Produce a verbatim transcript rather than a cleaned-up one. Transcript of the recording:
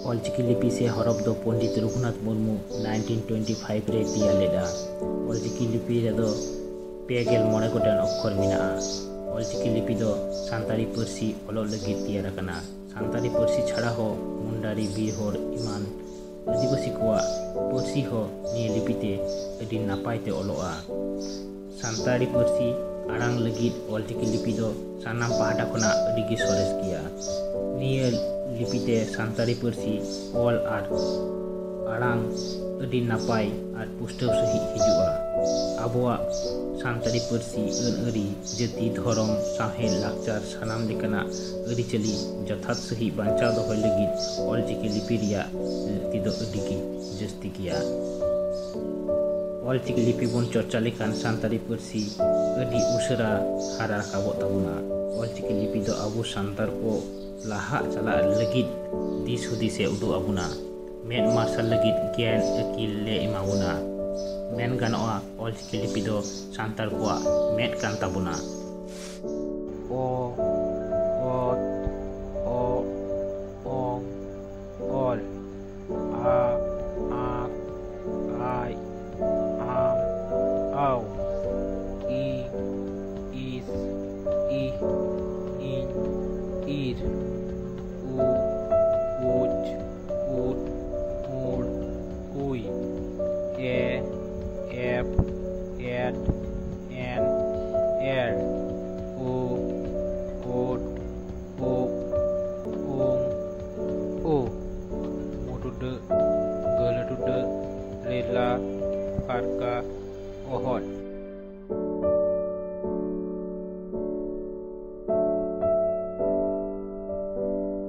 ᱚᱞᱪᱤᱠᱤ ᱞᱤᱯᱤ ᱥᱮ ᱦᱚᱨᱚᱯ ᱫᱚ Pandit Raghunath Murmu nineteen twenty five ᱨᱮᱭ ᱛᱮᱭᱟᱨ ᱞᱮᱫᱟ᱾ ᱚᱞᱪᱤᱠᱤ ᱞᱤᱯᱤ ᱨᱮᱫᱚ ᱯᱮ ᱜᱮᱞ ᱢᱚᱬᱮ ᱜᱚᱴᱟᱝ ᱚᱠᱠᱷᱚᱨ ᱢᱮᱱᱟᱜᱼᱟ᱾ ᱚᱞᱪᱤᱠᱤ ᱞᱤᱯᱤ ᱫᱚ ᱥᱟᱱᱛᱟᱲᱤ ᱯᱟᱹᱨᱥᱤ ᱚᱞᱚᱜ ᱞᱟᱹᱜᱤᱫ ᱛᱮᱭᱟᱨ ᱟᱠᱟᱱᱟ᱾ ᱥᱟᱱᱛᱟᱲᱤ ᱯᱟᱹᱨᱥᱤ ᱪᱷᱟᱲᱟ ᱦᱚᱸ ᱢᱩᱱᱰᱟᱨᱤ, ᱵᱤᱨ ᱦᱚᱲ ᱮᱢᱟᱱ ᱟᱹᱫᱤᱵᱟᱹᱥᱤ ᱠᱚᱣᱟᱜ ᱯᱟᱹᱨᱥᱤ ᱦᱚᱸ ᱱᱤᱭᱟᱹ ᱞᱤᱯᱤ ᱛᱮ ᱟᱹᱰᱤ ᱱᱟᱯᱟᱭ ᱛᱮ ᱚᱞᱚᱜᱼᱟ᱾ ᱥᱟᱱᱛᱟᱲᱤ ᱯᱟᱹᱨᱥᱤ ᱟᱲᱟᱝ ᱞᱟᱹᱜᱤᱫ ᱚᱞᱪᱤᱠᱤ ᱞᱤᱯᱤ ᱫᱚ ᱥᱟᱱᱟᱢ ᱯᱟᱦᱴᱟ ᱠᱷᱚᱱᱟᱜ ᱟᱹᱰᱤ ᱜᱮ ᱥᱚᱨᱮᱥ ᱜᱮᱭᱟ᱾ ᱱᱤᱭᱟᱹ ᱞᱤᱯᱤ ᱛᱮ ᱥᱟᱱᱛᱟᱲᱤ ᱯᱟᱹᱨᱥᱤ ᱚᱞ ᱟᱨ ᱟᱲᱟᱝ ᱟᱹᱰᱤ ᱱᱟᱯᱟᱭ ᱟᱨ ᱯᱩᱥᱴᱟᱹᱣ ᱥᱟᱺᱦᱤᱡ ᱦᱤᱡᱩᱜᱼᱟ᱾ ᱟᱵᱚᱣᱟᱜ ᱥᱟᱱᱛᱟᱲᱤ ᱯᱟᱹᱨᱥᱤ, ᱟᱹᱱ ᱟᱹᱨᱤ, ᱡᱟᱹᱛᱤ, ᱫᱷᱚᱨᱚᱢ, ᱥᱟᱶᱦᱮᱫ, ᱞᱟᱠᱪᱟᱨ, ᱥᱟᱱᱟᱢ ᱞᱮᱠᱟᱱᱟᱜ ᱟᱹᱨᱤᱪᱟᱹᱞᱤ ᱡᱚᱛᱷᱟᱛ ᱥᱟᱺᱦᱤᱡ ᱵᱟᱧᱪᱟᱣ ᱫᱚᱦᱚᱭ ᱞᱟᱹᱜᱤᱫ ᱚᱞᱪᱤᱠᱤ ᱞᱤᱯᱤ ᱨᱮᱭᱟᱜ ᱞᱟᱹᱠᱛᱤ ᱫᱚ ᱟᱹᱰᱤ ᱜᱮ ᱡᱟᱹᱥᱛᱤ ᱜᱮᱭᱟ᱾ ᱚᱞᱪᱤᱠᱤ ᱞᱤᱯᱤ ᱵᱚᱱ ᱪᱚᱨᱪᱟ ᱞᱮᱠᱷᱟᱱ ᱥᱟᱱᱛᱟᱲᱤ ᱯᱟᱹᱨᱥᱤ ᱟᱹᱰᱤ ᱩᱥᱟᱹᱨᱟ ᱦᱟᱨᱟ ᱨᱟᱠᱟᱵᱚᱜ ᱛᱟᱵᱚᱱᱟ᱾ ᱚᱞᱪᱤᱠᱤ ᱞᱤᱯᱤ ᱫᱚ ᱟᱵᱚ ᱥᱟᱱᱛᱟᱲ ᱠᱚ ᱞᱟᱦᱟᱜ ᱪᱟᱞᱟᱜ ᱞᱟᱹᱜᱤᱫ ᱫᱤᱥ ᱦᱩᱫᱤᱥᱮ ᱩᱫᱩᱜ ᱟᱵᱚᱱᱟ᱾ ᱢᱮᱫ ᱢᱟᱨᱥᱟᱞ ᱞᱟᱹᱜᱤᱫ ᱜᱮᱭᱟᱱ ᱟᱹᱠᱤᱞ ᱞᱮ ᱮᱢᱟ ᱵᱚᱱᱟ᱾ ᱢᱮᱱ ᱜᱟᱱᱚᱜᱼᱟ, ᱚᱞᱪᱤᱠᱤ ᱞᱤᱯᱤ ᱫᱚ ᱥᱟᱱᱛᱟᱲ ᱠᱚᱣᱟᱜ ᱢᱮᱫ ᱠᱟᱱ ᱛᱟᱵᱚᱱᱟ᱾ ᱚ, ᱚᱛ, ᱚᱜ, ᱚᱝ, ᱚᱞ, ᱟ, ᱟᱜ, ᱟᱭ, ᱟᱢ, ᱟᱣ, ᱤ, ᱤᱥ, ᱤᱦ, ᱤᱧ, ᱤᱨ᱾